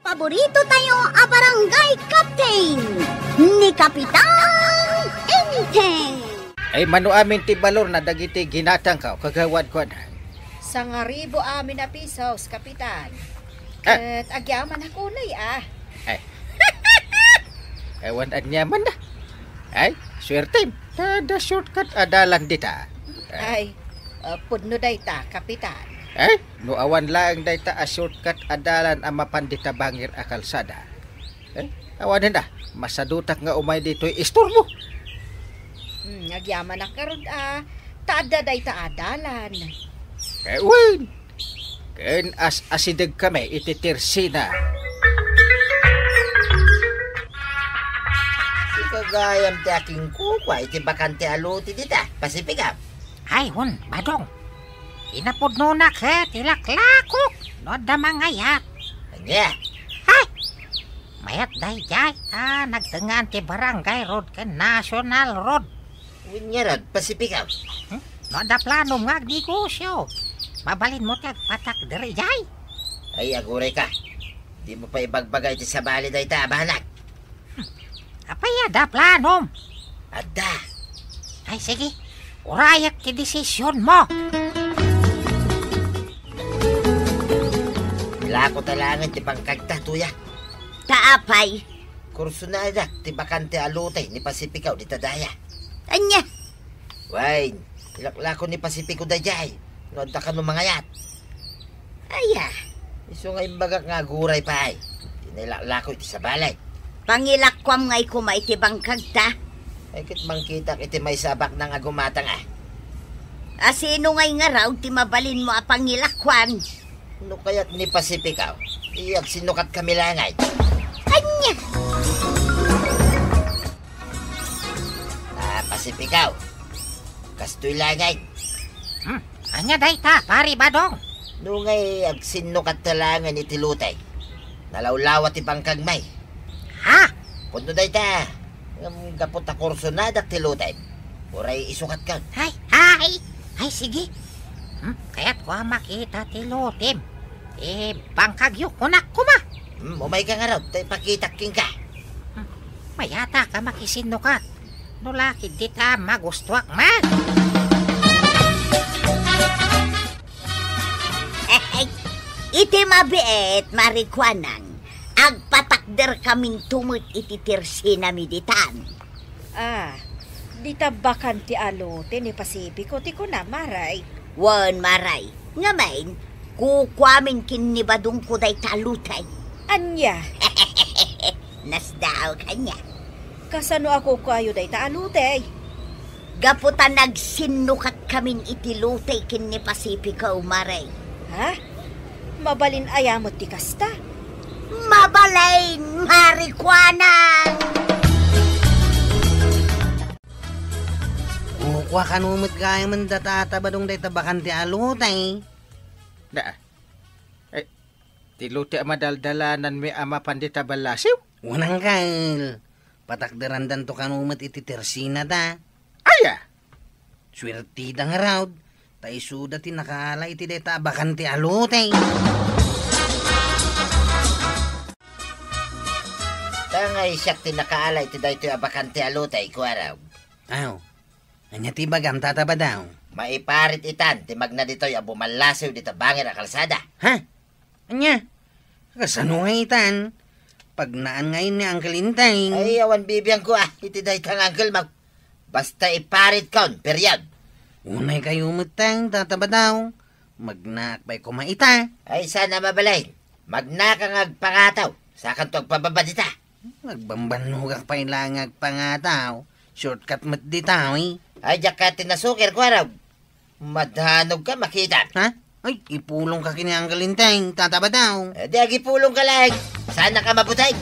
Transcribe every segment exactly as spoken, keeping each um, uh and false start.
Paborito tayo a barangay captain, ni Kapitan Enteng. Ay, mano amin ti balor na dagiti ginatangko, kagawad ko na. Sangaribo amin a pisos, Kapitan. Ah. Ket agyaman a kulay, ah. Ay. Awan aniaman na. Ay, suertem. Tada shortcut a dalan dita. Ay, ah, pudno dayta, Kapitan. Ay, no awan laeng dayta a shortcut a dalan a mapan dita bangir a kalsada. Eh, awanen a, masadutak nga umay ditoy isturbo. Hmm, agyamanak ngarud a, ta adda dayta a dalan. Eh, wen, ken as-asideg kami iti tersina. Sika gayam ti akinkukua iti bakante a lote dita, Pacifico. Ay, wen, Badong. Kinapudnona ket ilaklakok no adda mangayat. Ania? Ay! Mayat daydiay ta nagtengngaan ti Barangay Road ken National Road. Wen ngarud, Pacifico. Hmm? No adda planom nga agnegosio, mabalinmo ti agpatakder idiay. Ay, agurayka. Dimo pay ibagbaga iti sabali dayta a banag. Hmm. Apay a adda planom? Adda. Ay, sige. Urayak ti desisionmo. Ilako ta laengen ti bangkagta, tuya. Ta apay? Kursonadak ti bakante a lote ni Pacifico dita daya. Ania? Wen, ilaklako ni Pacifico daydiay no adda kano mangayat. Aya, isu nga imbagak nga aguray pay ti nailaklako iti sabali. Pangilakuam ngay koma iti bangkagta. Ay, ket mangkitak iti maysa a baknang a gumatang, a. A sino ngay ngarud ti mabalinmo a pangilakuan? No kayat ni Pacifico, ti agsinnukatkami laengen. Ania? Ah, Pacifico. Kastoy laengen. Hmm, ania dayta, Pari Badong? No ngay agsinnukatka laengen iti lote, nalawlawa ti bangkagmi. Ha? Pudno dayta, ngem gapu ta kursonadak ti lotem, uray isukatka. Ay, ay, ay, sige. Hmm, kayatko a makita ti lotem. Eh, bangkagyo, kunak koma. Hmm, umayka ngarud, ta ipakitak kenka. Hmm, mayatak a makisinnukat. No la ketdi ta magustuak man. Iti mabiit, Marikuanang, agpatakderkaminto met iti tersinami ditan. Ah, dita bakante a lote ni Pacifico ti kunam, Maray. Wen, Maray. Ngamin, kukuamin ken ni Badongko dayta a lote. Ania? Nasdaaw kaniak. Kasano a kukuayo dayta a lote? Gapu ta nagsinnukatkamin iti lote ken ni Pacifico, Maray. Ha? Mabalin aya met ti kasta? Mabalin, Marikuanang! Kukua kano met gayamen da Tata Badong dayta bakante a lote. Da. Eh, ti lote a madaldalananmi a mapan dita ballasiw? Wen, Angkel. Patakderandanto kano met iti tersinada. Aya? Suertida ngarud, ta isuda ti nakaala iti dayta a bakante a lote. Ta ngay siak ti nakaala iti daytoy a bakante a lote, kuarog. Aw, ania ti ibagam, Tata Badong? Maiparit itan ti magna ditoy a bumallasiw dita bangir a kalsada. Ha? Ania? Kasano nga itan? Pagnaan ngay ni Uncle Enteng. Ay, awan bibiangko, ah, iti dayta nga uncle mo. Basta iparitkon, period. Unay kayo met, Teng, Tata Badong. Magnaak pay koma ita. Ay, saan a mabalin. Magnaka nga agpangataw. Sakanto agpababa dita. Agbambannogak pay la nga agpangataw. Shortcut met dita, eh. Ay, diak ka tinasukir, kuarog. Madanogka, makita. Ha? Ay, ipulongka ken ni Uncle Enteng, Tata Badong. Eh, di agipulongka laeng. Saan ka mabuteng?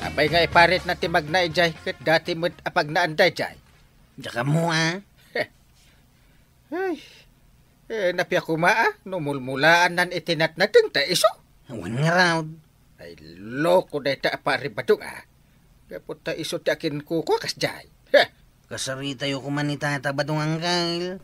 Apay nga iparitna ti magna idiay, ket dati met a pagnaan daydiay. Diak ammo, ah. Ay, eh, napia koma, ah, no mulmulaannan iti natnateng ta isu. Awan ngarud. Ay, loko dayta a Pari Badong, ah. Gapu ta isu ti akinkukua kasdiay. Heh! Kasaritayo koma ni Tata Badong, Uncle.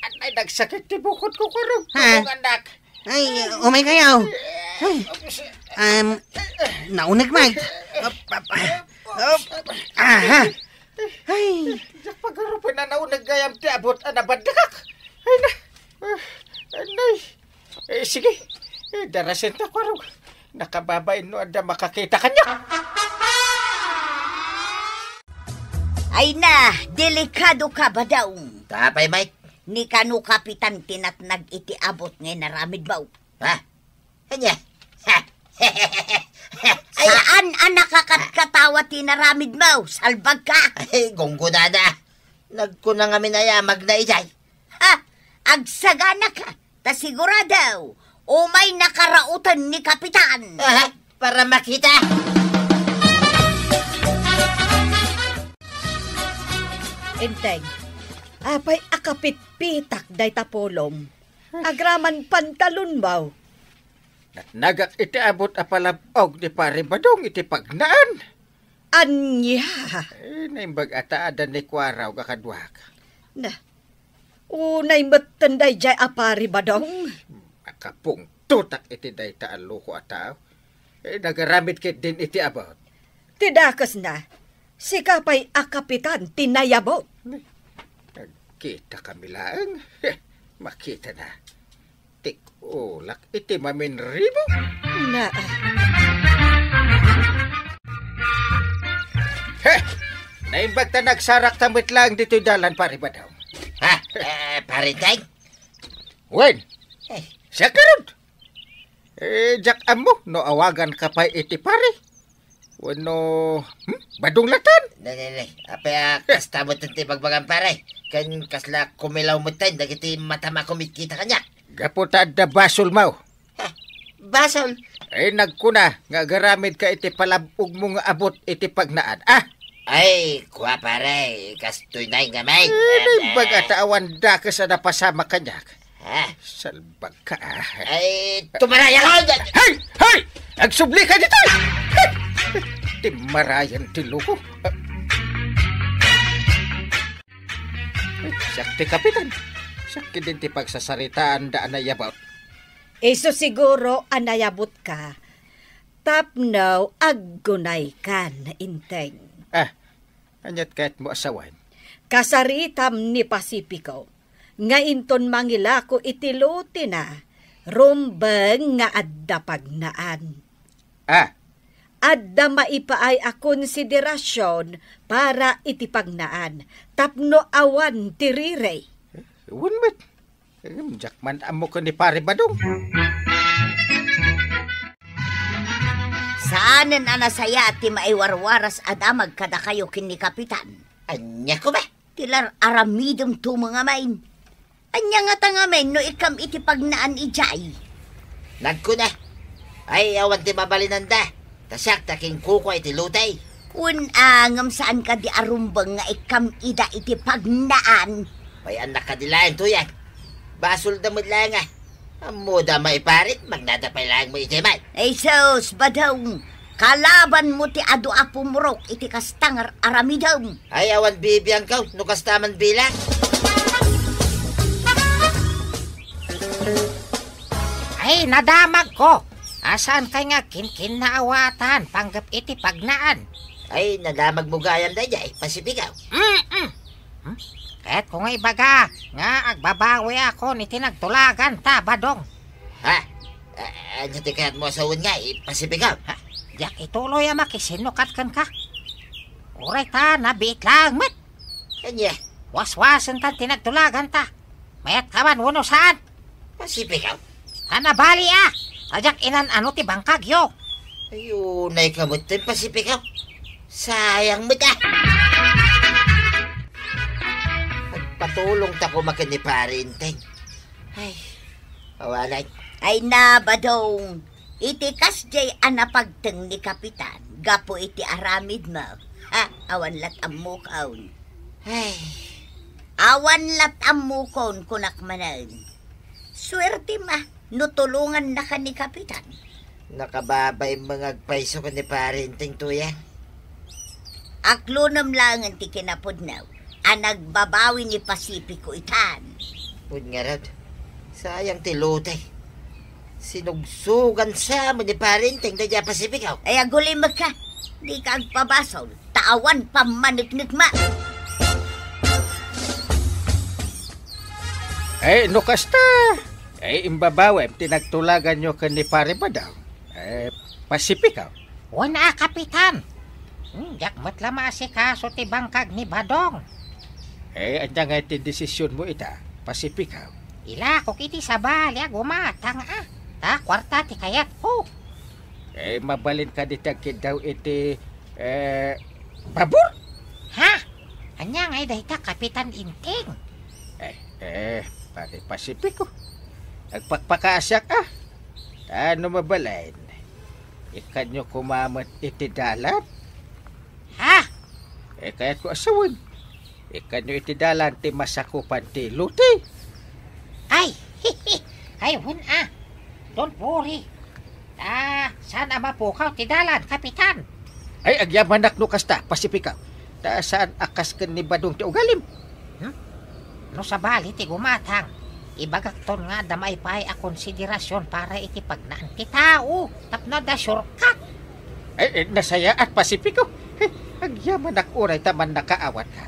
Anay, nagsakit ti bukodko, Kuarog. Ha? Tulungannak. Ay, umaykayo. Ay, um, nauneg, Mike. Up, up, up. Aha. Ay. Diak pagarupen a nauneg gayam ti abut a nabandakak. Ay na. Ah, anay. Eh, sige. Eh, darasentak, Kuarog. Nakababain no adda makakita kaniak. Ay na, delikadoka, Badong. Apay, Mike? Ni kano Kapitan ti natnag iti abut nga inaramidmo? Ha? Ania? Ay, saan a nakakatkatawa ti inaramidmo? Salbagka! Ay, gunggonada. Nagkuna ngamin a yamagna idiay. Ha? Agsaganaka, ta sigurado, umay nakaraoten ni Kapitan. Aha, para makita. Enteng, apay a kapitpitak dayta pulom? Agraman pantalonmo. Natnagak iti abut a palab-og ni Pare Badong iti pagnaan. Ania? Eh, naimbag a ta adda ni Kuarog a kaduak. Na, unay metten daydiay a Pare Badong? Makapungtotak iti dayta a loko a tao. Eh, nagaramid ketdin iti abut. Ti dakesna, sika pay a kapitan ti nayabut. Ag-, Kitakami laeng. Heh, makitana. Tik-ulak iti maminribo. Na. Heh! Naimbag ta nagsarakta met laeng ditoy dalan, Pare Badong. Ha? Eh, Pare Enteng? Wen. Eh. Siak ngarud. Eh, diak ammo no awaganka pay iti pare. Wenno, hmm? Badong latan? Ne, ne, ne. Apay a kasta met ti bagbagam, pare? Ken kasla kumilaw met dagiti mata a kumitkita kaniak. Gapu ta adda basolmo. Ha? Basol? Eh, nagkuna nga agaramidka iti palab-ogmo nga abut iti pagnaan. Ah! Ay, kua, pare, kastoy na ngamin. Eh, naimbag ta awan dakes a napasamak kaniak. Ha? Salbagka, ah. Ay, tumarayan ka! Hey! Hey! Agsubli ka ditoy! Hey! Ti marayan ti loko. Siak ti kapitan. Siak ketdin ti pagsasaritaanda a nayabutka. Isu siguro a nayabutka tapno aggunaykan, Enteng. Ah, ania't kayatmo a sawen? Kasaritam ni Pacifico nga inton mangilako iti lotina, rumbeng nga adda pagnaan. Ah. Adda maipaay a konsiderasion para iti pagnaan tapno awan ti riri. Wen met. Em, diak man ammo ken ni Pare Badong. Saanen a nasayaat ti maiwarwaras a damag kadakayo ken ni Kapitan. Ania koma? Ti lar-aramidem tumo ngamin. Ania ngata ngamin no ikkam iti pagnaan idiay? Nagkuna, ay, awan ti mabalinanda. Ta siak ti akinkukua iti loti. Wen a, ngem saan kadi a rumbeng nga ikkam ida iti pagnaan? Payan-annak kadi laeng, Tuyang. Basolda met laeng a. Ammoda maiparit, magnada pay laeng mo idiay met. Ay sus, Badong, kalabanmo ti adu a pumurok iti kasta nga ar-aramidem. Ay, awan bibiangko no kasta man bilang. Ay, nadamagko. Asaan kay nga kinkinnaawatan panggep iti pagnaan? Ay, nadamagmo gayam daydiay, Pacifico. Mm-mm. Hmm? Kayatko nga ibaga nga agbabawiakon iti nagtulaganta, Badong. Ha? A-, ania ti kayatmo a sawen nga, Pacifico? Ha? Diak ituloy a makisinnukat kenka. Uray ta nabiit laeng met. Ania? Waswasentan ti nagtulaganta. Mayatka man wenno saan? Pacifico? Ta nabali a, ta diak inan-ano ti bangkagyo. Ay, unayka metten, Pacifico. Sayang met a. Agpatulongta koma ken ni Pare Enteng. Ay, awanan. Ay na, Badong. Iti kasdiay a napagteng ni Kapitan gapu iti aramidmo. Ha, awan lat ammokon. Ay. Awan lat ammokon, kunak manen. Suertem a no tulongannaka ni Kapitan. Nakababain nga agpayso ken ni Pare Enteng, Tuyang. Aklonem laengen ti kinapudno a nagbabawi ni Pacifico itan. Wen ngarud, sayang ti loti. Sinugsugan sa met ni Pare Enteng daydiay Pacifico. Ay, agulimekka. Dika agpabasol, ta awan pammaneknekma. Ay, no kasta, ay, imbabawem ti nagtulaganyo ken ni Pare Badong. Eh, Pacifico. Wen a, Kapitan. Hmm, diak met la maasikaso ti bangkag ni Badong. Eh, ania ngay ti desisionmo ita, Pacifico? Ilakok iti sabali a gumatang a, ta kuarta ti kayatko. Eh, mabalin kadi ti agkiddaw iti, eh, pabor? Ha? Ania ngay dayta, Kapitan Enteng? Eh, eh, Pare Pacifico. Agpakpakaasiak a. Ta no mabalin, ikkanyo koma met iti dalan? Ha? Eh, kayatko a sawen. Ikkanyo iti dalan ti masakupan ti loti. Ay, ay, wen a. Don't worry. Ta saan a mapukaw ti dalan, Kapitan. Ay, agyamanak no kasta, Pacifico. Ta saan a kas ken ni Badong ti ugalim. Hmm? No sabali ti gumatang, ibagakton nga adda maipaay a konsiderasion para iti pagnaan ti tao tapno adda shortcut. Ay, eh, nasayaat, Pacifico. Eh, agyamanak uray ta mannakaawat ka.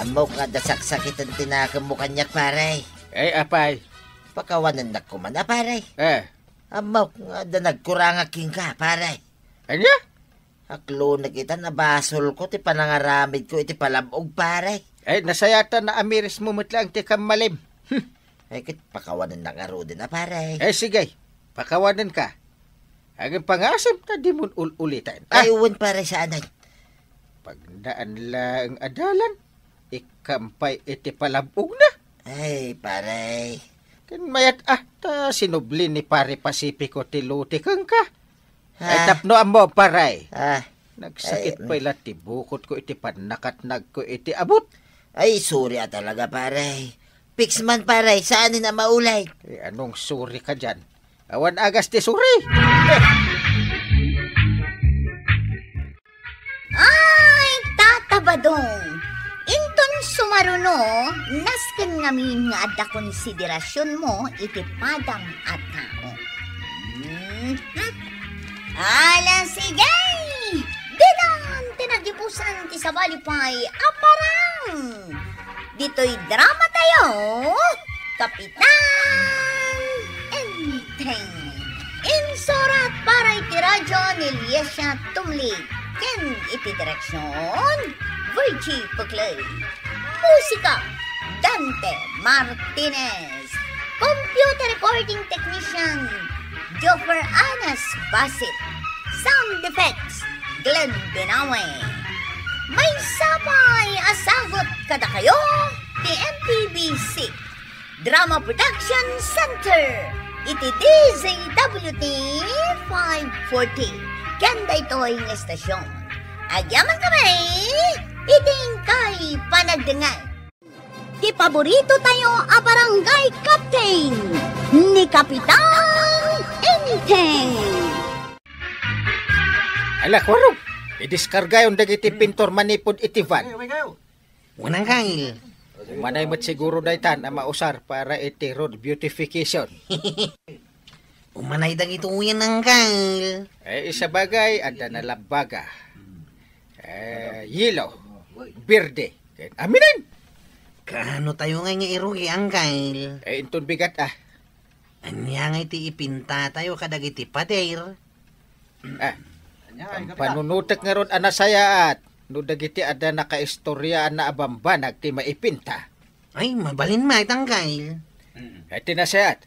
Ammok nga adda saksakiten ti nakemmo kaniak, pare. Eh, apay? Pakawanennak koma, a, pare. Eh. Ammok nga adda nagkurangak kenka, pare. Ania? Aklonek ita, nabasolko ti panangaramidko iti palab-og, pare. Eh, nasayatan a amirismo met laeng ti kammalim. Hmm. Ay, ket pakawanennak ngaruden, a, pare. Eh, sige. Pakawanenka. Agin pangasem ta dimon ul-uliten. Ah! Ay, wen, pare, saan ay. Pagdaan laeng a dalan, ikkampay iti palab-ogna. Ay, pare. Ken mayat, a, ta sinubli ni Pare Pacifico ti lote kenka. Ay, ah, tapno ammo, pare. Ah. Nagsakit pay la ti bukotko iti pannakatnagko iti abut. Ay, sorry a talaga, pare. Fix man, pare. Saanen a maulay. Eh, anong sorry ka dyan? Awan agas ti sorry. Ay, Tata Badong! Inton sumaruno, nasken ngamin nga adda konsiderasionmo iti padam a tao. Mhm. Ala, sige! Ditan ti nagipusan ti sabali pay a parang! Ditoy drama tayo, Kapitan Enteng. Insurat para iti radyo ni Liesia Tumlig ken iti direksion, Virgie Puclay. Musika, Dante Martinez. Computer recording technician, Joffer Anas Basit. Sound effects, Glenn Binawe. Maysa pay a sagut kadakayo ti M P B C Drama Production Center iti D Z W T five forty ken daytoy nga estasion. Agyaman kami iti inkay panagdengngeg. Ti paborito tayo a barangay captain, ni Kapitan Enteng. Ala, Kwarog, idiskargayon dagiti pintor manipud iti van. Wen, Angkel. Umanay met siguro daytan a mausar para iti road beautification. Umanay dagitoyen, Angkel. Eh, isabagay, adda nalabbaga. Eh, yelo, berde, ken aminen. Kaano tayo ngay nga irugi, Angkel? Eh, inton bigat, a. Ania ngay ti ipinta tayo kadagiti pader? Ah, pampanunotek ngarud a nasayaat no dagiti adda nakaistorya a naabambanag ti maipinta. Ay, mabalin met, Angkel. Ay, ti nasayaat.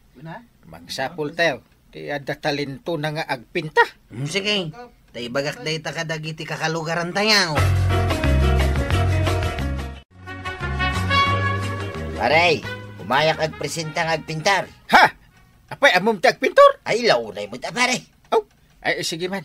Mangsapul tayo ti adda talentona nga agpinta. Hmm, sige. Ta ibagak dayta kadagiti kakalugaran tayo. Pare, umayak agpresenta nga agpintar. Ha? Apay, ammom ti agpintor? Ay, launay met, a, pare. Aw, ay, sige man.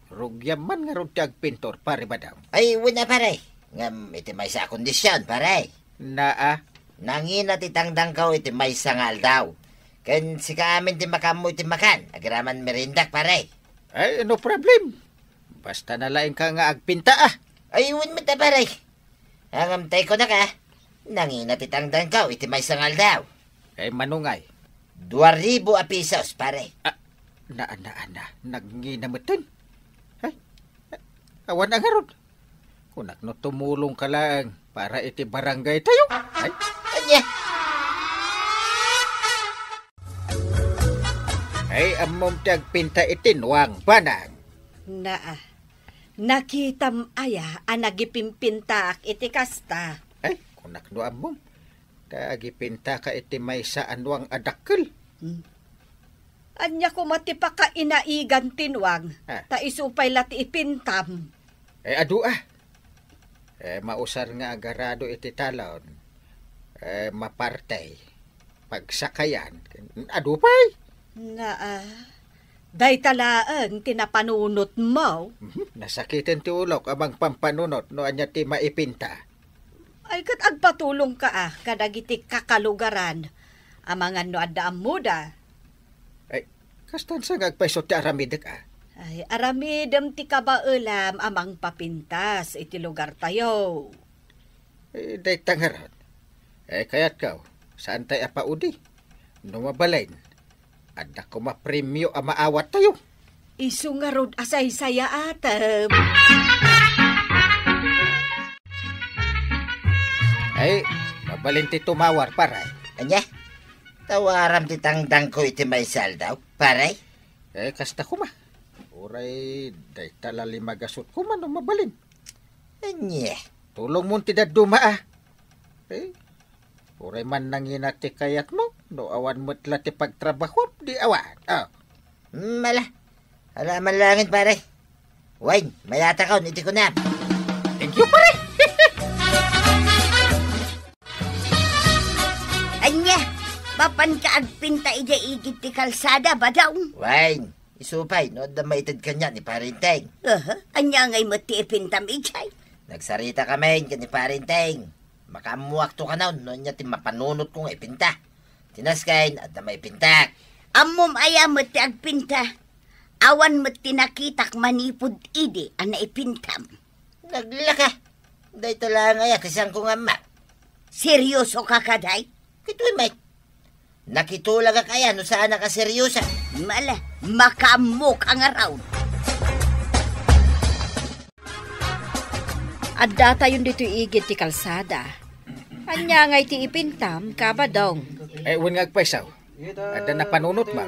Rugiam man ngarud ti agpintor, Pare Badong. Ay, wen a, pare. Ngem iti maysa a kondision, pare. Naa? Nangina ti tangdangko iti maysa nga aldaw. Ken sika amin ti makaammo iti makan, agraman meriendak, pare. Ay, no problem. Basta nalaingka nga agpinta, a. Ay, wen met a, pare. Ngem tay kunaka, nangina ti tangdangko iti maysa nga aldaw. Eh, mano ngay? Dua ribu a pisos, pare. Ah, na, na, na, nangina metten. Ay, awan a ngarud. Kunak no tumulongka laeng para iti barangay tayo. Ay. Ania? Ay, ammom ti agpinta iti nuang, banag. Naa. Nakitam aya a nagipimpintaak iti kasta? Ay, kunak no ammom. Ta agipintaka iti maysa a nuang a dakkel. Hmm. Ania koma ti pakainaigan ti nuang? Ah. Ta isu pay la ti ipintam. Eh, adu a. Eh, mausar nga agarado iti talon. Eh, mapartey. Pagsakayan. Adu pay. Naa. Dayta laeng ti napanunotmo. Mhm. Nasakiten ti ulok a mangpampanunot no ania ti maipinta. Ay, ket agpatulongka a kadagiti kakalugaran amangan no adda ammoda. Ay, kastan sa nga agpayso ti aramidek a. Ay, aramidem ti kabaelam a mangpapintas iti lugartayo. Eh, dayta ngarud. Eh, kayatko, saan tay a paudi? No mabalin, adda koma premio a maawattayo. Isu ngarud a saysayaatem. Ay, mabalin ti tumawar, pare. Ania? Tawaram ti tangdangko iti maysa aldaw, pare? Eh, kasta koma. Uray, dayta la limagasut koma no mabalin. Ania? Tulongmon ti dadduma, a. Eh, uray man nangina ti kayatmo, no awan met la ti pagtrabahuam, di awan. Ah. Hmm, ala. Ala man langit, pare. Wen, mayatakon iti kunam. Thank you, pare. Ania, mapanka agpinta idiay igid ti kalsada, Badong? Wen, isu pay no adda maited kaniak ni Pare Enteng. Aha, ania ngay met ti ipintam idiay? Nagsaritakamin ken ni Pare Enteng. Makaammoakto kano no ania ti mapanunotko nga ipinta. Ti nasken, adda maipintak. Ammom aya met ti agpinta? Awan met ti nakitak manipud idi a naipintam. Naglaka. Dayta laeng aya ti saanko nga ammo. Seriosoka kadi? Kitaem met. Nakitulagak aya no saanak a seriosa. Mala, makaammoka ngarud. Addatayon ditoy igid ti kalsada. Ania ngay ti ipintam, Ka Badong? Eh, wen nga agpayso. Adda napanunotmo?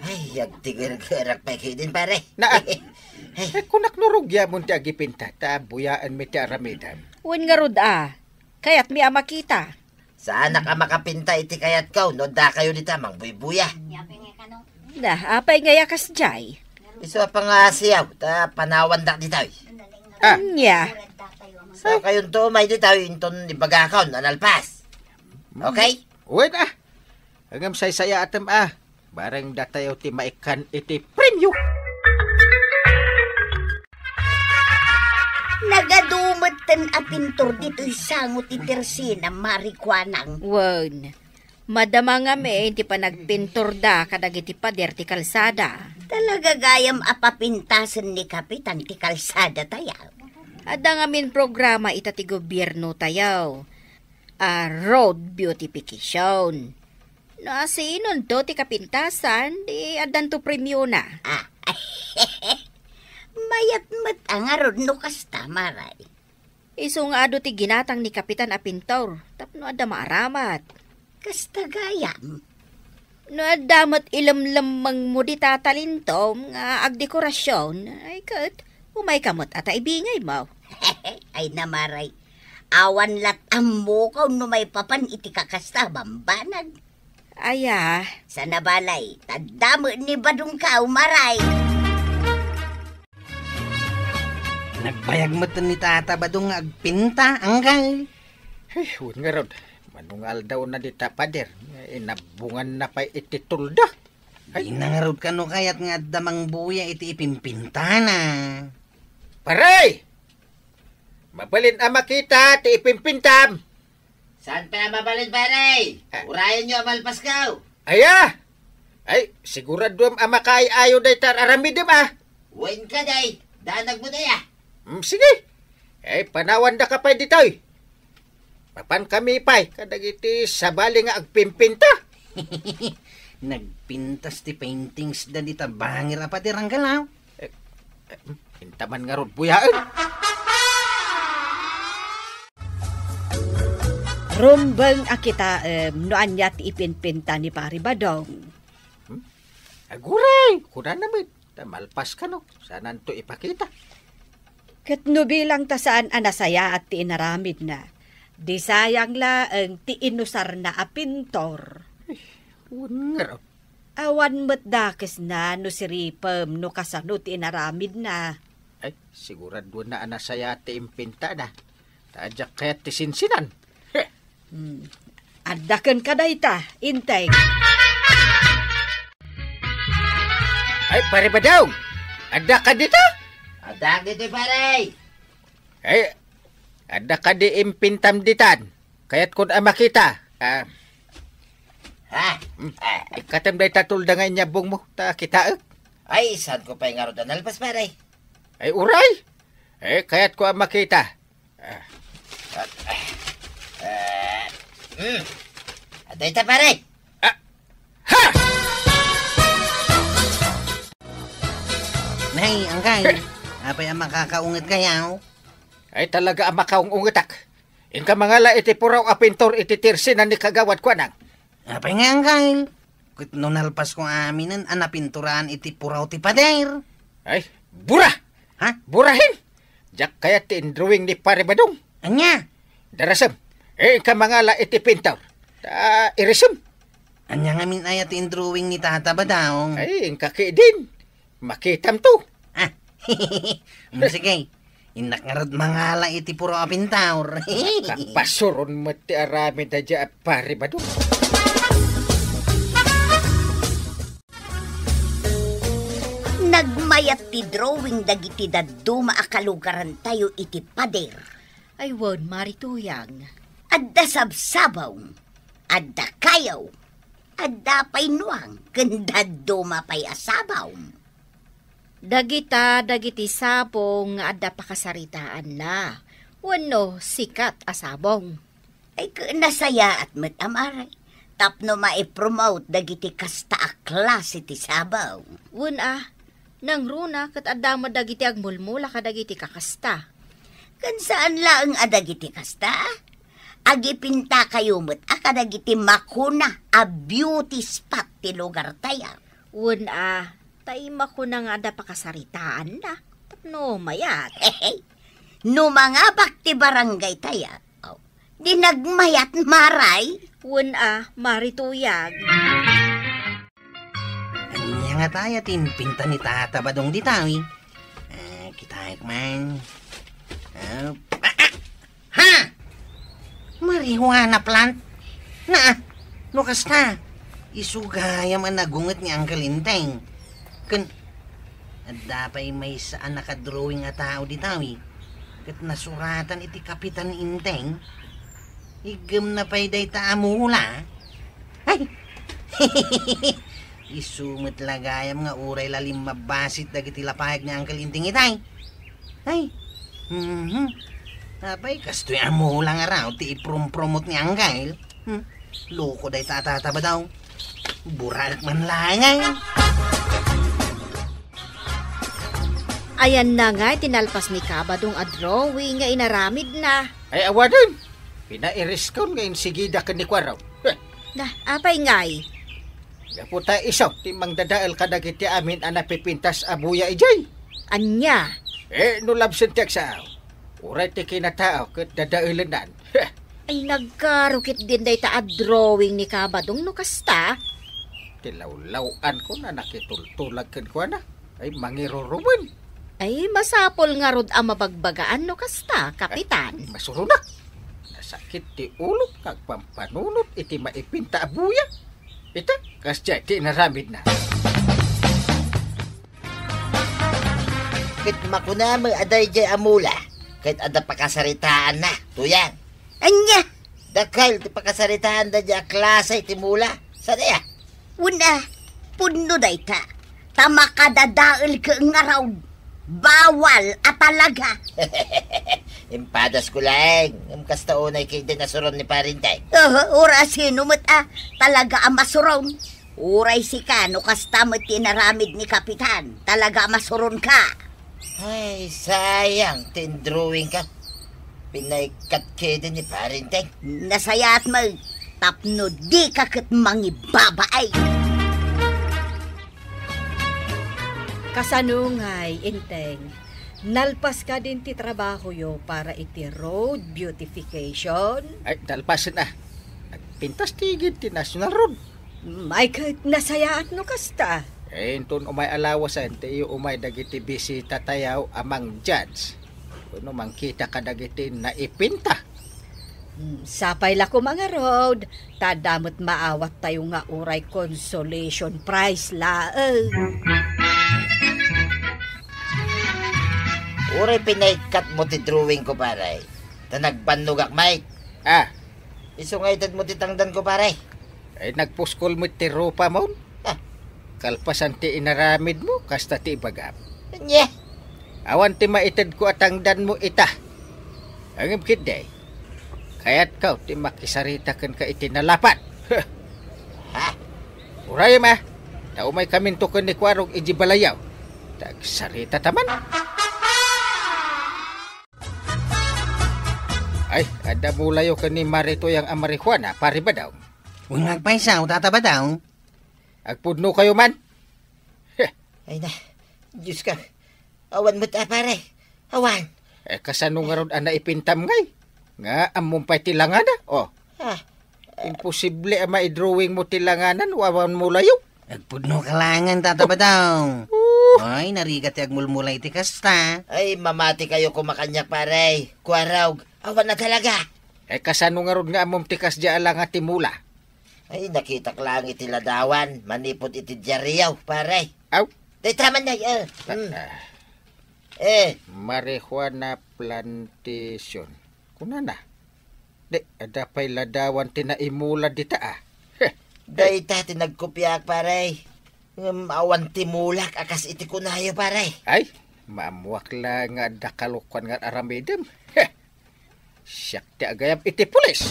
Ay, agtigergerak pay ketdin, pare. Na, eh, kunak no rugiamon ti agipinta, ta buyaenmi ti aramidem. Wen ngarud a, kayatmi a makita. Saanak a makapinta iti kayatko no dakayo dita mangbuybuya. Na, apay ngay a kasdiay? Isu a pangasiaw, ta panawandak ditoy. Ah. Ania? Sakayonto umay ditoy inton ibagakon a nalpas. Okay? Wait, ah. Ngem saysayaatem a, bareng datayo ti maikkan iti premio. Nagadu metten a pintor ditoy sango ti tersena, Mari Kuanang. Wen, madama ngamin ti panagpintorda kadagiti pader ti kalsada. Talaga gayam a papintasen ni Kapitan ti kalsada tayo. Adda ngamin programa ita ti gobierno tayo. A road beautification. No asinonto ti kapintasan, di addanto premiona. Ah. Mayat met a ngarud no kasta, Maray. Isu nga adu ti ginatang ni Kapitan a pintor, tapno adda maaramat. Kasta gayam. No adda met ilemlemmengmo dita talintom nga agdekorasion, ay ket, umayka met a ta ibingaymo. Ay na, Maray. Awan lat ammokon no maipapan iti kakasta a bambanag. Aya. Sana balay, tadda met ni Badong ka, Maray. Nagbayag met ni Tata Badong nga agpinta, anggal. Ay, wen ngarud, mano nga aldawna dita, pader, nga inabunganna pay iti tulda. Ay. Dina ngarud kano kayat nga adda mangbuya iti ipimpintana. Pare! Mabalin a makita ti ipimpintam. Saan pay a mabalin, pare? Ah. Urayenyo a malpasko. Aya? Ay, siguraduem a makaay-ayo dayta aramidem, a. Wen kadi, danag mo daya. Mm, sige. Ay, panawandaka pay ditoy. Mapankami pay kadagiti sabali nga agpimpinta. Nagpintas ti paintings da dita bangir a pader, anggal, a. Eh, eh, inta man ngarud buyaen. Rumbeng a kitaem no ania ti ipinpinta ni Pari Badong. Hmm? Aguray, kunana met, ta malpas kano, saananto ipakita. Ket no bilang ta saan a nasayaat ti inaramidna, di sayang laeng ti inusarna a pintor. Ay, wen ngarud. Awan met dakesna no siripem no kasano ti inaramidna. Ay, siguraduenna a nasayaat ti impintana. Ta diak kayat ti sinsinan. Heh. Hmm. Adda kenka dayta, Enteng. Ay, Pare Badong! Adda ka dita? Adda ditoy, pare. Ay, adda ka di impintam ditan? Kayatkon a makita. Ah. Ha? Hmm. Ah. Ikkatem dayta tulda nga inyabungmo, ta kitaek. Ay, saanko pay ngarud a nalpas, pare? Ay, uray. Eh, kayatko a makita. Ah. Ah, ah, hmm. Adda ita, pare. Ah. Ha! Nay, anggal. Apay a makakaunget kayaw? Ay, talaga a makaung-ungetak. Inka mangala iti puraw a pintor iti tersinan ni Kagawad Kuanang. Apay nga, Angkel? Ket no nalpasko aminen a napinturan iti puraw ti pader. Ay, bura! Ha? Burahin! Diak kayat ti indrawing ni Pare Badong. Ania? Darasem, inka mangala iti pintor. Ta irisem. Ania ngamin aya ti indrawing ni Tata Badong? Ay, inka ketdin. Makitam to. Ah, mm, sige. Innak ngarud mangala iti puro a pintor. Kapasuron met ti aramid a dia, Pare Badong. Nagmayat ti drawing dagiti dadduma a kalugarantayo iti pader. Ay, wen, Mari Tuyang. Adda sabsabong, adda kayo, adda pay nuang, ken dadduma pay a sabong. Dagita dagiti sabong nga adda pakasaritaanna wenno sikat a sabong. Ay, ket nasayaat met a Mari tapno maipromote dagiti kasta a klase ti sabong. Wen a, nangruna ket adda met dagiti agmulmula kadagiti kakasta. Ken saan laeng a dagiti kasta. Agipintakayo met a kadagiti makuna a beauty spot ti lugartayo. Wen a, tay makuna nga adda pakasaritaanna tapno mayat. No mangabak ti barangay tayo, di nagmayat, Maray? Wen a, Mari Tuyang. Ania nga tayo ti impinta ni Tata Badong dita, eh? Ah, kitaek man. Ah, ah, ah! Ha? Marijuana plant? Na, no kasta, isu gayam a nagunget ni Uncle Enteng. Ken, adda pay maysa a nakadrawing a tao dita, eh. Ket nasuratan iti kapitan ni Enteng. Iggemna pay dayta a mula. Ay! Isu met la gayam nga uray la limmabbasit dagiti lapayag ni Uncle Enteng itay. Ay. Mhm. Apay, kastoy a mula nga raw ti iprumprumot ni Angkel. Hmm. Loko dayta a Tata Badong. Buraek man laeng. Ayanna ngay ti nalpas ni Kabadong a drawing nga inaramidna. Ay, awanen. Pinairiskon nga insigida ken ni Kuarog. Heh. Na, apay ngay? Gapu ta isu ti mangdadael kadagiti amin a napipintas a buya idiay. Ania? Eh, no labsen ti agsao, uray ti kinatao ket dadaelennan. Heh. Ay, nagkarukit din dayta a drawing ni Kabadong no kasta. Ti lawlaw-anko na nakitultulag kenkuana. Ay, mangirurumen. Ay, masapul ngarud a mabagbagaan no kasta, Kapitan. Ay, masuronak. Nasakit ti ulok nga agpampanunot iti maipinta a buya. Ita, kasdiay ti inaramidna. Ket makunami a daydiay a mula, ket adda pakasaritaanna, Tuyang. Ania? Dakkel ti pakasaritaanda diay a klase ti mula. Saan aya? Wen a, pudno dayta. Ta makadadael ket ngarud. Bawal a talaga. Impadasko laeng. Ngem kasta unay ketdi nasuron ni Pare Enteng. Aha, uray sino met a talaga a masuron. Uray sika no kasta met ti inaramid ni Kapitan. Talaga a masuronka. Ay, sayang ti indrawingka. Pinaikkat ketdi ni Pare Enteng. Nasayaat met tapno dika ket mangibabain. Kasano ngay, Enteng? Nalpas kadin ti trabahoyo para iti road beautification? Ay, nalpasen a. Nagpintas ti igid ti National Road. Ay, ket nasayaat no kasta. Eh, inton umay a lawasen, ti iyo umay dagiti bisitatayo a mang-judge wenno mangkita kadagiti naipinta. Hmm, sapay la koma ngarud, ta adda met maawattayo nga uray consolation prize laeng. Uray pinaikkatmo ti drawingko, pare, ta nagbannogak met. Ah. Isu nga itedmo ti tangdanko, pare. Ay, nagpuskol met ti rupamon. Ah. Kalpasan ti inaramidmo, kasta ti ibagam. Ania? Awan ti maitedko a tangdanmo ita. Ngem ketdi, kayatko ti makisarita kenka iti nalapat. Ha? Urayem a, ta umaykaminto ken ni Kuarog idiay balayyo. Ta agsaritata man. Ay, adda mulayo ken ni Mare Tuyang a marijuana, Pare Badong. Wen, agpayso, Tata Badong. Agpudno kayo man? Heh. Ay na, Diyos ka. Awan met a, pare. Awan. Eh, kasano ngarud a naipintam ngay? Nga, ammom pay ti langana? Oh. Ah. Imposible a maidrawing mo ti langanan, awan mulayo. Agpudno ka laengen, Tata Badong. Oh. Ay, narigat ti agmulmula iti kasta. Ay, mamati kayo koma kaniak, pare. Kuarog, awan na talaga. Eh, kasano ngarud nga ammom ti kasdiay a langa ti mula? Ay, nakitak laeng iti ladawan, manipud iti diario, pare. Aw? Dayta man, nay, eh. Ah, Hmm. ah. Eh. Marijuana plantation. Kunana? Di, adda pay ladawan ti naimula dita, ah. Heh. Dayta ti nagkopiak, pare. Ngem awan ti mulak a kas iti kunayo, pare. Ay, maammuak la nga adda kalokuan nga aramidem. Heh. Siak ti agayab iti pulis.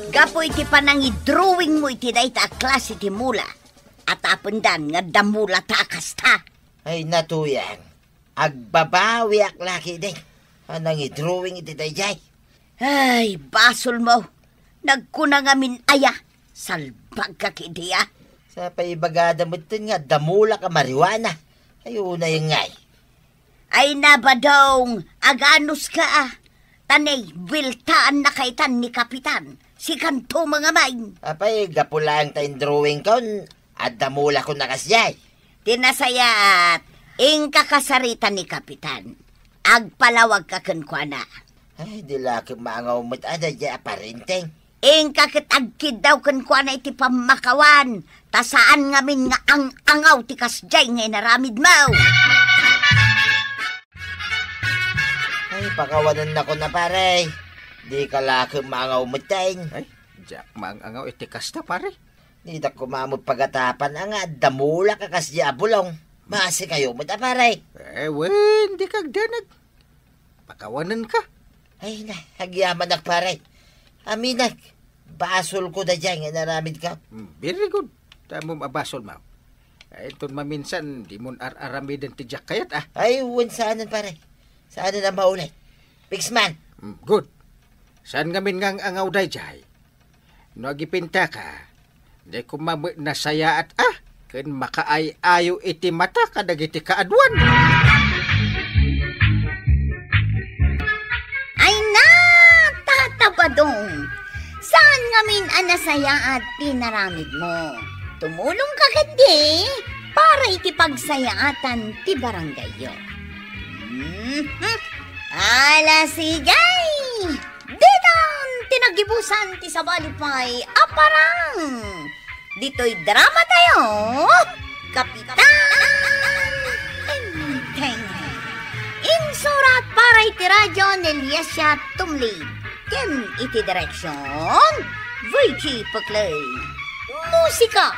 Gapu iti panangidrawing mo iti dayta a klase ti mula, atapendan nga adda mula ta a kasta. Ay, Tuyang. Agbabawiak la ketdi a nangidrawing iti daydiay. Ay, basol mo. Nagkuna ngamin aya, salbag ka ketdi, a. Sa pay ibagada metten nga adda mulak a marijuana. Ay, unay ngay. Ay na, Badong, aganus ka, a. Ta nay, bueltaan na kaitan ni Kapitan. Sikanto nga main. Apay, gapu laeng ta indrawing kon adda mulak kon a kasdiay. Ti nasayaat, inka kasarita ni Kapitan. Agpalawag ka kenkuana. Ay, di la ket maangaw met a daydiay a parenteng. Inka ket agkiddaw kenkuana iti pammakawan, ta saan ngamin nga ang-angaw ti kasdiay nga inaramidmo. Ay, pakawanennakon a, pare. Dika la ket maangaw metten. Ay, diak maang-angaw iti kasta, pare. Ditak koma met pagatapan a nga adda mulak a kasdiay a bulong. Maasi kayo met a, pare. Eh, wen, dika agdanag. Pakawanenka. Ay na, agyamanak, pare. Aminak, basolko daydiay nga inaramidko. Hmm, very good. Ammom a basolmo. Ay, inton maminsan, dimon ar-aramiden ti diak kayat, a. Ay, wen, saanen, pare. Saanen a maulit. Fix man. Hmm, good. Saan ngamin nga ang-angaw daydiay? No agipintaka, di koma met nasayaat a ken makaay-ayo iti mata kadagiti kaaduan. Ay na, Tata Badong, saan ngamin a nasayaat ti inaramidmo. Tumulongka ketdi para iti pagsayaatan ti barangayyo. Mhm. Ala, sige! Ditan ti nagibusan ti sabali pay a parang. Ditoy drama tayo, Kapitan Enteng. Insurat para iti radio ni Liesia Tumlid. Ken iti direksyon, Virgie Peclay. Musika,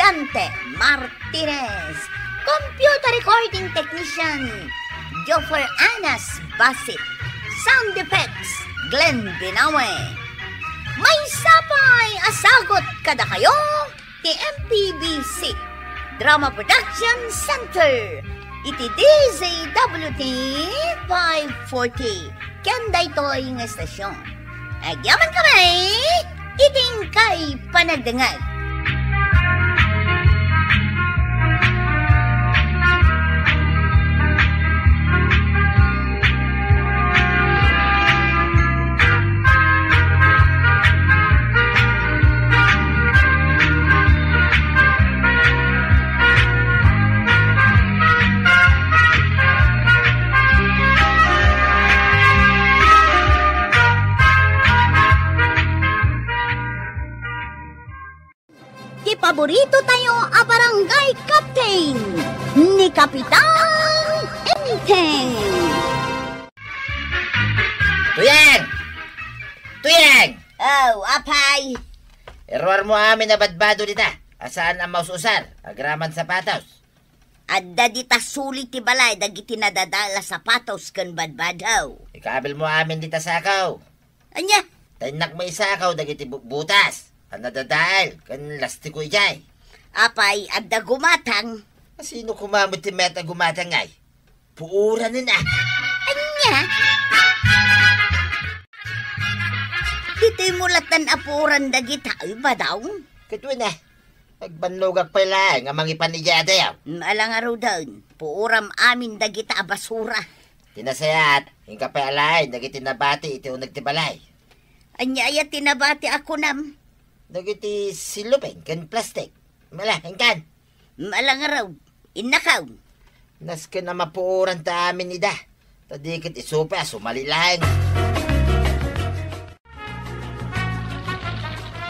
Dante Martinez. Computer recording technician, Joffer Anas Basit. Sound effects, Glenn Binawe. Maysa pay a sagut kadakayo ti M P B C Drama Production Center iti D Z W T five forty. Ken daytoy nga estasyon, agyamankami iti inkay panagdengngeg. Ti paborito tayo a barangay captain, ni Kapitan Enteng. Tuyang! Tuyang! Oh, apay! Iruarmo amin a badbado dita, a saan a maus-usar, agraman sapatos. Adda dita suli ti balay dagiti nadadael a sapatos ken badbado. Ikabilmo amin dita sako. Ania? Ta innak maisako dagiti bu-, butas a nadadael ken lastiko idiay. Apay, adda gumatang? Sino koma met ti mayat a gumatang, ay? Puoranen a. Ania? Ditoy mo latan a puoran dagita, ay, Badong? Ket wen a, agbannogak pay laeng a mangipan idiay adayo. Mm, ala ngaruden, puoram amin dagita a basura. Ti nasayaat, inka pay alaen dagiti nabati iti uneg ti balay. Ania aya ti nabati a kunam? Dagiti sillupen ken plastik. Mala, inkan. Malangarog, innakaw. Nasken a mapuoran ta amin ida. Ta di ket isu pay a sumali laeng.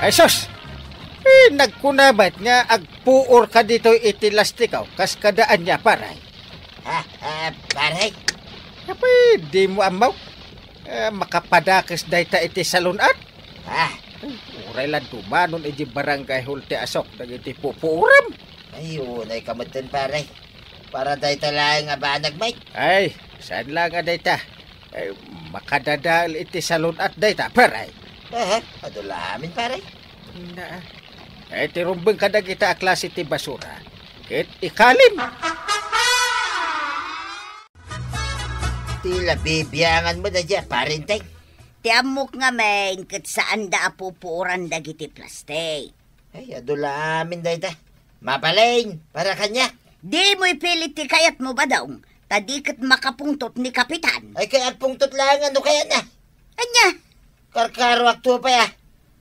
Ay sus! Eh, nagkuna met nga agpuor ka ditoy iti lastikaw, kas kada ania, pare? Ha? Ah, pare? Apay, di mo ammo? Eh, makapadakes dayta iti salun-at? Ah. Ay, uray la dumanon iti barangay hall ti asok dagiti pupuoram. Ay, unay ka metten, pare. Para dayta laeng a banag, Mike. Ay, saan lang a dayta? Ay, makadadael iti salun-at dayta, pare. Aha, adu la amin, pare. Na, ay, ti rumbeng kadagita a klase ti basura. Ket ikalim. Ti la bibiangan mo dayta, parenteng. Ti ammok ngamin ket saanda a pupuoran dagiti plastik. Ay, adu la amin dayta. Mabalin, para kaniak. Di mo ipilit ti kayatmo, Badong, ta di ket makapungtot ni Kapitan. Ay, kay agpungtot laeng no kayatna. Ania? Karkaroakto pay a.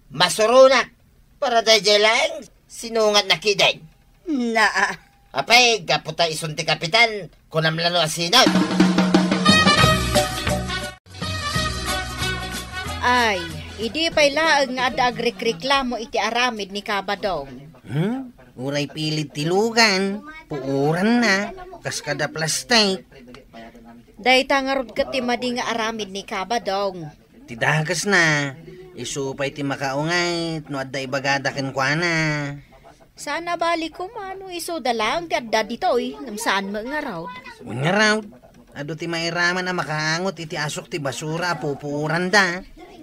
Masuronak. Para daydiay laeng, sinungatna ketdin. Naa. Apay, gapu ta isun ti kapitan, kunam la no a sinun. Ay, idi pay laeng nga adda agrikreklamo iti aramid ni Kabadong. Hmm? Uray pilit ti lugan, puoranna, kas kada plastik. Dayta ngarud ket ti madi nga aramid ni Kabadong. Ti dakesna, isu pay ti makaunget no adda ibagada kenkuana. Saan a bali koma no isuda laeng ti adda ditoy, ngem saan met ngarud. Wen ngarud, adu ti mairaman a makaangot iti asok ti basura a pupuoranda.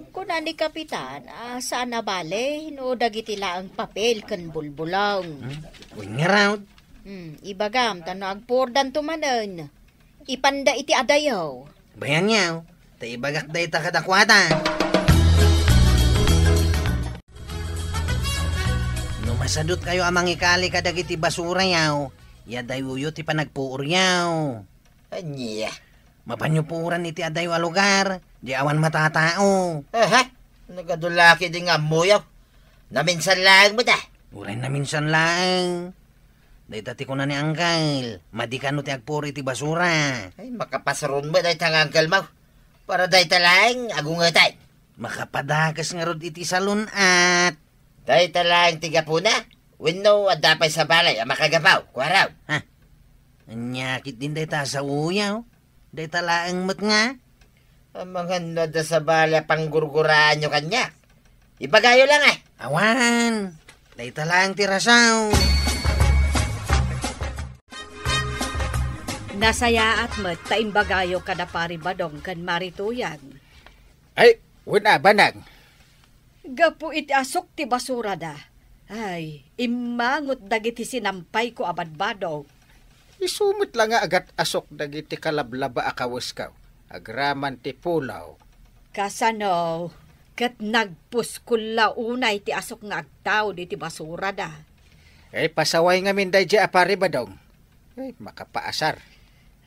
Kuna ni Kapitan, a, saan a bali no dagiti laeng papel ken bulbulong. Hmm? Wen ngarud. Hmm, ibagam, ta no agpuordanto manen. Ipanda iti adayo. Bayanyaw, ta ibagak dayta kadakuada. No masadutkayo a mangikali kadagiti basurayaw, iyadayuyo ti panagpuoryaw. Ania? Mapanyo puoran iti adayo a lugar, di awan matatao. Aha, nagadu la ketdi nga ammoyo. Naminsan laeng met a. Uray naminsan laeng. Dayta ti kuna ni Angkel, madi kano ti agpuor iti basura. Ay, makapasuron met dayta nga angkelmo. Para dayta laeng agungeten. Makapadakes ngarud iti salun-at. Dayta laeng ti gapuna? Wenno adda pay sabali a makagapu, kuaraw? Ha? Ania ketdin dayta a saoyo? Dayta laeng met nga. Amangan no adda sabali a panggurguraanyo kaniak. Ibagayo laeng a. Awan. Dayta laeng ti rason. Nasayaat met ta imbagayo kada Pari Badong ken Mari Tuyang. Ay, wen a, Banag. Gapu iti asok ti basurada. Ay, immangot dagiti sinampayko a badbado. Isu met la nga agat-asok dagiti kalablaba a kawesko, agraman ti pulaw. Kasano, ket nagpuskol la unay ti asok nga agtaud iti basurada. Ay, pasaway ngamin daydiay a Pari Badong. Ay, makapaasar.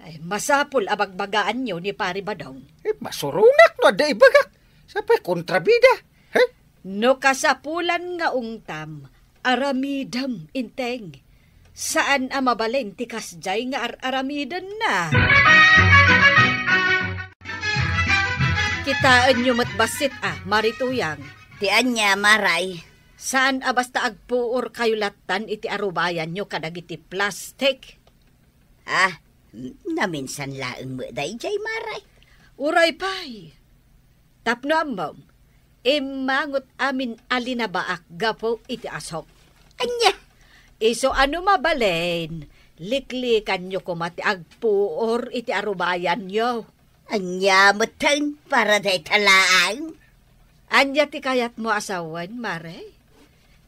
Ay, masapul a bagbagaanyo ni Pari Badong. Eh, masuronak no adda ibagak. Sapay kontrabida. He? No kasapulan nga ungtam, aramidem, Inteng. Saan a mabalin ti kasdiay nga ar-aramidenna. Kitaenyo met bassit a, Mari Tuyang. Ti ania, Maray? Saan a basta agpuor kayo lattan iti arubayanyo kadagiti plastik? Ah, naminsan laeng met daydiay, Maray. Uray pay. Tapno ammom, immangot amin a linabaak gapu iti asok. Ania? Isu a no mabalin, liklikanyo koma ti agpuor iti arubayanyo. Ania metten para dayta laeng? Ania ti kayatmo a sawen, Mare?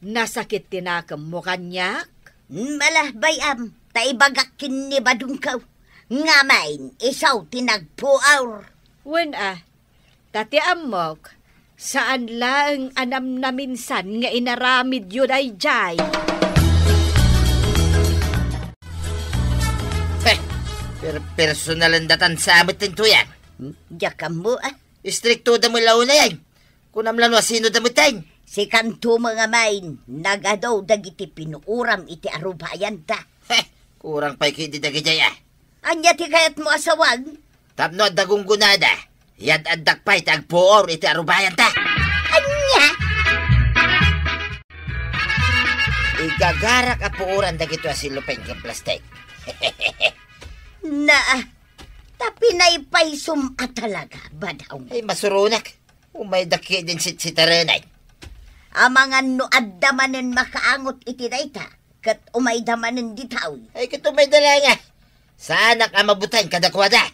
Nasakit ti nakemmo kaniak? Mala, bay-am, ta ibagak ken ni Badongko. Ngamin, isu ti nagpuor. Wen a, ta ti ammok, saan laeng a namnaminsan nga inaramidyo daydiay. Heh, per-, personalen datan sa met ti tuyan. Hmm? Diak ammo, ah. Istrikto da met la unay. Kunam la no asino da met. Sikanto met ngamin, nagadu dagiti pinuoram iti arubayanta. Heh, kurang pay ketdi dagijay, ah. Ania ti kayatmo a sawag? Tapno adda gunggonada, yad-addak pay ti agpuor iti arubayanta. Ania? Igagarak a puoran dagitoy a sellophane ken plastik. Naa, ta pinaypaysom a talaga, Badaw. Ay, masuronak. Umayda ketdin sitsitarenan. Amangan no adda manen makaangot iti dayta, ket umayda manen ditoy. Ay, ket umayda laeng a. Saanak a mabuteng kadakuada.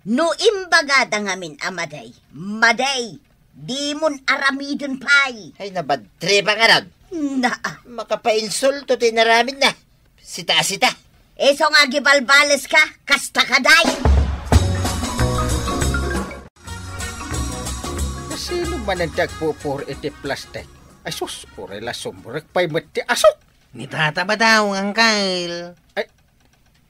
No imbagada ngamin a madi, madi, dimon aramiden pay. Ay, nabadtripa ngarud. Naa. Makapainsulto ti inaramidna. Sita, sita. Isu nga agibalbaleska, kasta kadi. Asino manen ti agpupuor iti plastik? Ay sus, uray la sumrek pay met ti asuk. Ni Tata Badaw, Uncle. Ay,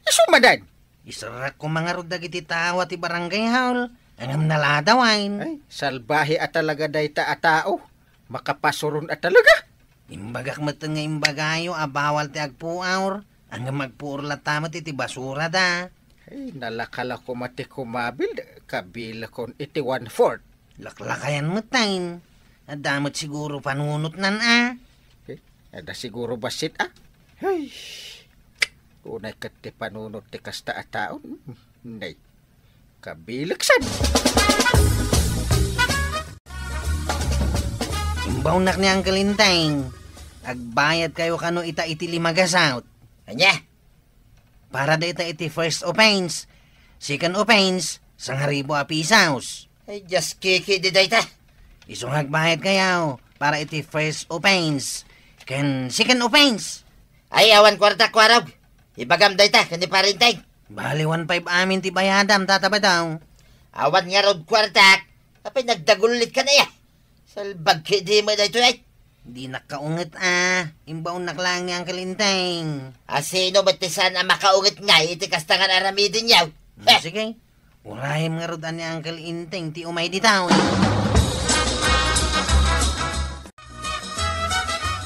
isu manen? Iserrek koma ngarud dagiti tao ti barangay hall. Ngem naladawen. Ay, salbahe a talaga dayta a tao. Makapasuron a talaga. Imbagak met nga imbagayo a bawal ti agpuor. Ngem agpuor latta met iti basurada. Ay, nalaka la koma ti kumabil, kabilekon iti one-fourth. Laklakayan met tayo. Adda met siguro panunotnan a. Eh, adda siguro bassit a. Ay, unay ket ti panunot ti kasta a tao. Nay, kabileksan. Imbawnak ni Uncle Enteng. Agbayad kayo kano ita iti lima gasut. Ania? Para dayta iti first offense. Second offense, sangaribu a pesos. Ay, diak ketdi dayta. Isu nga agbayad kayo para iti first offense ken second offense. Ay, awan kuartak, Kuarog. Ibagam dayta ken ni Pare Enteng. Bali, one five amin ti bayadam, Tata Badaw. Awan ngarud kuartak. Apay, nagdagullit ka na ya. Salbag ketdi met daytoy, ay. Dinak kaunget a. Imbawnak laeng ni Uncle Enteng. Asino met ti saan a makaunget ngay iti kasta nga aramidenyo? Hmm, heh. Sige. Urayem ngarud a ni Uncle Enteng ti umay ditoy.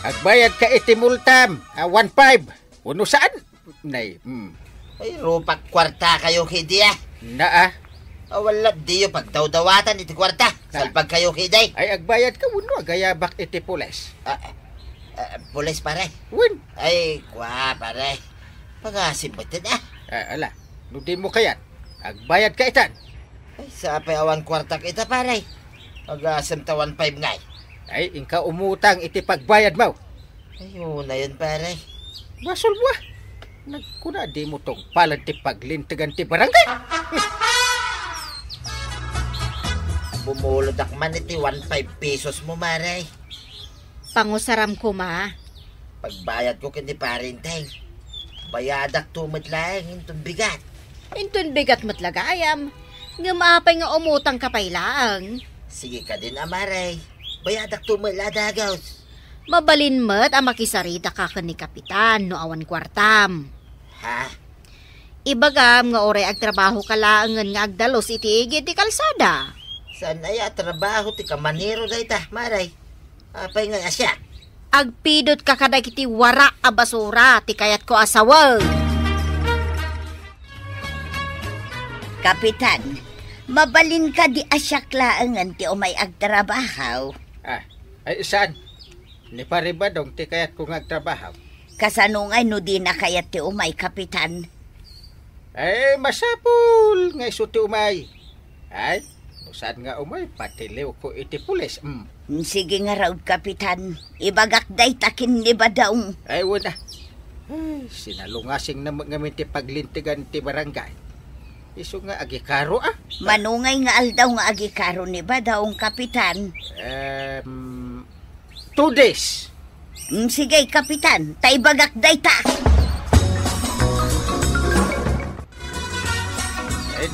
Agbayad ka iti multam a one five. Wenno saan? Nay, hmm. Ay, rupak kuarta kayo ketdi a. Naa. Awan la diyo pagdawdawatan iti kuarta. Na. Salbag kayo ketdi. Ay, agbayad ka wenno agayabak iti pulis? Ah, ah, pulis, pare? Wen. Ay, kua, pare. Pangasim met a. Ah, ala. No dimo kayat, agbayad ka itan. Ay, sapay awan kuartak ita, pare. Agasem ta one five ngay. Ay, inka umutang iti pagbayadmo. Ay, unayen, pare. Basolmo a. Nagkuna dimo tungpalan ti paglintegan ti barangay. Bumulodak man iti one five pesos mo, pare. Pangusaram koma. Pagbayad ko ken ni Pare Enteng. Bayadak to met laeng inton bigat. Inton bigat met la gayam. Ngem apay nga umutang ka pay laeng? Sige kadin a, pare. Bayadak to met la dagus. Mabalin met a makisarita ka ken ni Kapitan no awan kuartam. Ha? Ibagam nga uray agtrabaho ka laengen nga agdalus iti igid ti kalsada. Saan aya a trabaho ti kamanero dayta, pare? Apay nga siak? Agpidot ka kadagiti wara a basura ti kayatko a saweg. Kapitan, mabalin kadi a siak laengen ti umay agtrabaho? Ah, ay, saan? Ni Pare Badong ti kayatko nga agtrabaho. Kasano ngay no dina kayat ti umay, Kapitan? Ay, masapul nga isu ti umay. Ay, no saan nga umay, patiliwko iti pulis, mm. Mm, sige ngarud, Kapitan. Ibagak dayta ken ni Badong. Ay, wen a. Ay, sinalungasingna met ngamin ti paglintegan ti barangay. Isu nga agikaro, ah. Mano ngay nga aldaw nga agikaro ni Badong, Kapitan? Em, two days. Mm, sige, Kapitan, ta ibagak dayta.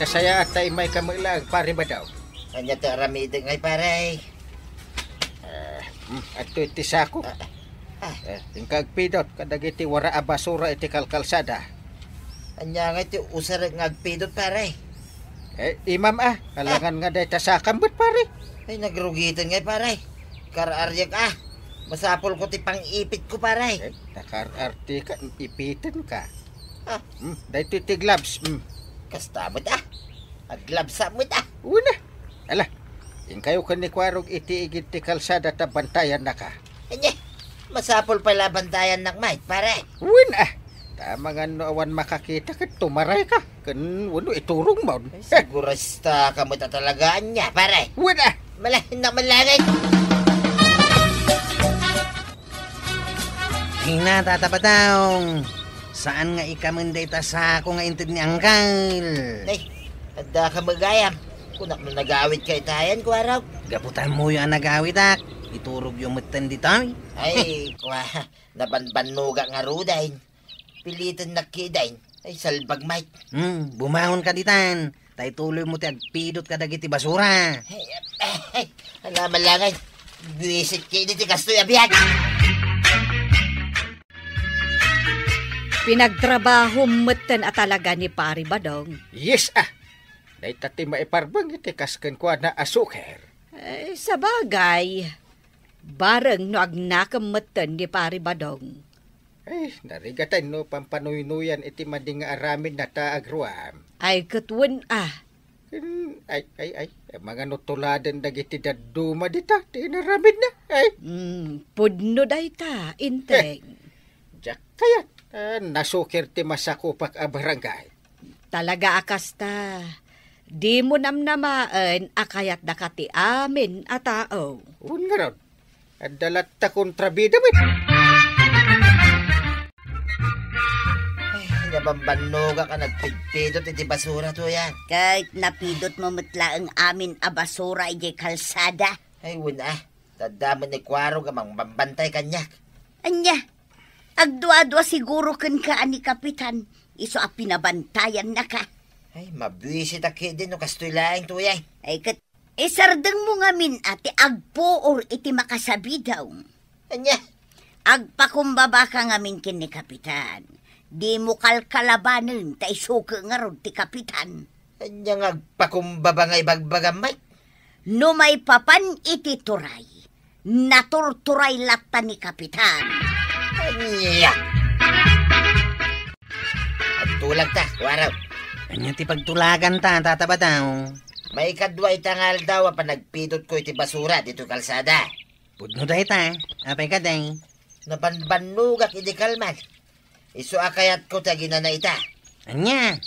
Nasayaat ta immayka met laeng, Pare Badong. Ania ti aramidek ngay, pare? Eh, hmm, adtoy ti sako. Ah, ah. Eh, inka agpidot kadagiti wara a basura iti kalkalsada. Ania ngay ti usarek nga agpidot, pare? Eh, imam a, alangan nga dayta sakam met, pare. Ay, nagrugiten ngay, pare. Kar-ariek a. Masapulko ti pang-ipitko, pare. Eh, nakar-arte ka, ipiten ka. Ah. Hmm, daytoy ti gloves. Hmm. Kasta met a. Aglabsa met a. Una. Ala, inkayo ken ni Kuarog iti igid ti kalsada ta bantayannaka. Ania, masapul pay la bantayannak met, pare. Wen a. Ta amangan no awan makakita ket tumarayka. Ken wenno iturongmon. Ay, sigurista ka met a talaga ania, pare. Wen a. Malahinnak man langit. Ay na, Tata Badong. Saan nga ikamen dayta sako nga inted ni Angkel? Nay, adda ka met gayam. Kunak no nagawidka itayen, Kuarog. Gapu ta ammoyo a nagawidak, iturogyo metten ditoy. Ay, kua, nabanbannogak ngaruden. Pilitennak kiden. Ay, salbag, Mike. Hmm, bumangonka ditan. Ta ituloymo ti agpidot kadagiti basura. Ay, ay, ay, ala man langit. Buisit kidi ti kastoy a biag. Pinagtrabaho metten a talaga ni Pari Badong. Yes, ah. Dayta ti maiparbeng iti kas kenkuana a suker. Eh, sabagay, bareng no agnakem metten ni Pari Badong. Ay, narigaten no pampanuynuyan iti madi nga aramidna ta agruam. Ay, ket wen a. Ken, ay, ay, ay, mangano tuladen dagiti dadduma dita ti inaramidna? Ay. Mm, pudno dayta, Inteng. Eh, diak kayat, ah, nasuker ti masakupak a barangay. Talaga a kasta, dimo namnamaen a kayatdaka ti amin a tao. Wen ngarud, adda latta kontrabida met. Ay, nabambannogak a nagpidpidot iti basura, tuyan. Ket napidotmo met laeng amin a basura idiay kalsada. Ay, wen a. Tadda met ni Kuarog a mangbambantay kaniak. Ania? Agduadua siguro kenka a ni Kapitan, isu a pinabantayannaka. Ay, mabuisit a kidi no kastoy laeng, tuyan. Ay, ket isardengmo ngamin a ti agpuor iti makasabidaw. Ania? Agpakumbabaka ngamin ken ni Kapitan. Dimo kalkalabanen ta isu ket ngarud ti Kapitan. Ania nga agpakumbaba nga ibagbagam, Mike? No maipapan iti turay, naturturay latta ni Kapitan. Ania? Agtulagta, Kuarog. Ania ti pagtulaganta, Tata Badong? Maikadua ita nga aldaw a panagpidotko iti basura ditoy kalsada. Pudno dayta, apay kadi? Nabanbannogak idi kalman. Isu a kayatko ti aginana ita. Ania?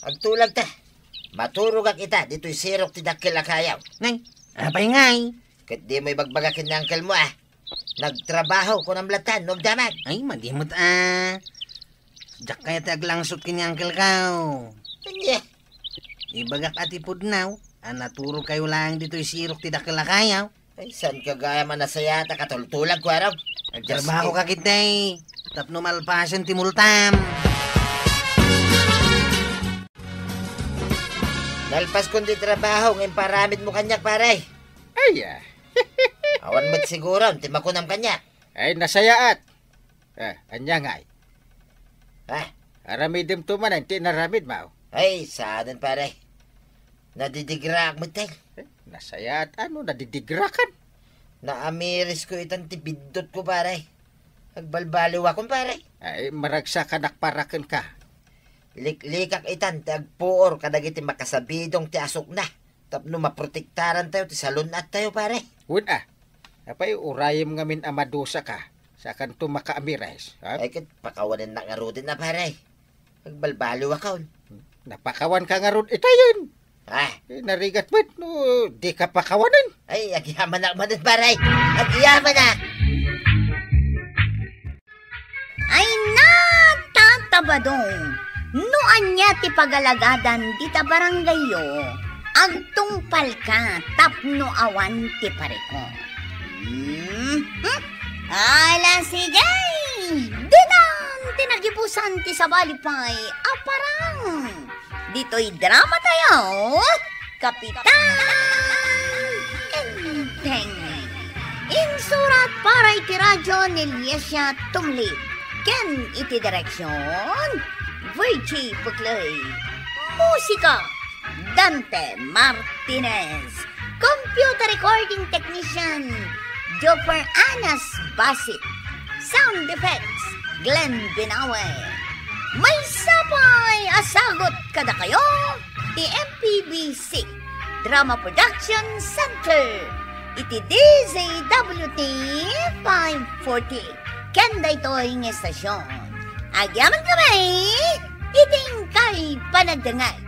Agtulagta. Maturogak ita ditoy sirok ti dakkel a kayaw. Nay, apay ngay? Ket dimo ibagbaga ken ni angkelmo a. Nagtrabaho, kunam latta no agdamag. Ay, madi met a. Diak kayat ti aglangsot ken ni angkelko. Ania? Ibagak a ti pudno a naturogkayo laeng ditoy sirok ti dakkel a kayaw. Ay, saan ka gayam a nasayaat a katultulag, Kuarog? Agtrabaho ka ketdi tapno malpasen ti multam. Nalpaskon ti trabaho nga imparamidmo kaniak, pare. Ay, ah. Awan met siguro ti makunam kaniak. Ay, nasayaat. Ah, ania ngay? Ah? Aramidemto manen ti inaramidmo? Ay, saanen, pare. Nadidigraak met, eh. Eh, nasayaat a no nadidigrakan. Naamirisko itan ti biddutko, pare. Agbalbaliwakon, pare. Ay, maragsakanak para kenka. Liklikak itan ti agpuor kadagiti makasabidong ti asukna tapno maprotektarantayo ti salun-attayo, pare. Wen a. Apay, urayem ngamin a madusaka, sakanto makaamires, ha? Ay, ket pakawanennak ngaruden a, pare. Agbalbaliwakon. Napakawanka ngarud itayen. Ah. Eh, narigat met no dika pakawanen. Ay, agyamanak manen, pare. Agyamanak. Ay na, Tata Badong, no ania ti pagalagadan dita barangayyo, agtungpalka tapno awan ti parikut. Hmm? Hmm? Ala, sige! Ditan ti nagibusan ti sabali pay a parang! Ditoy drama tayo, Kapitan Enteng. Insurat para iti radyo ni Liesia Tumlid ken iti direksyon, Virgie Puclay. Musika, Dante Martinez. Computer recording technician, Joffer Anas Basit. Sound effects, Glenn Binawe. Maysa pay a sagut kadakayo ti M P B C Drama Production Center iti D Z W T five forty. Ken daytoy nga estasyon, agyamankami iti inkay panagdengngeg.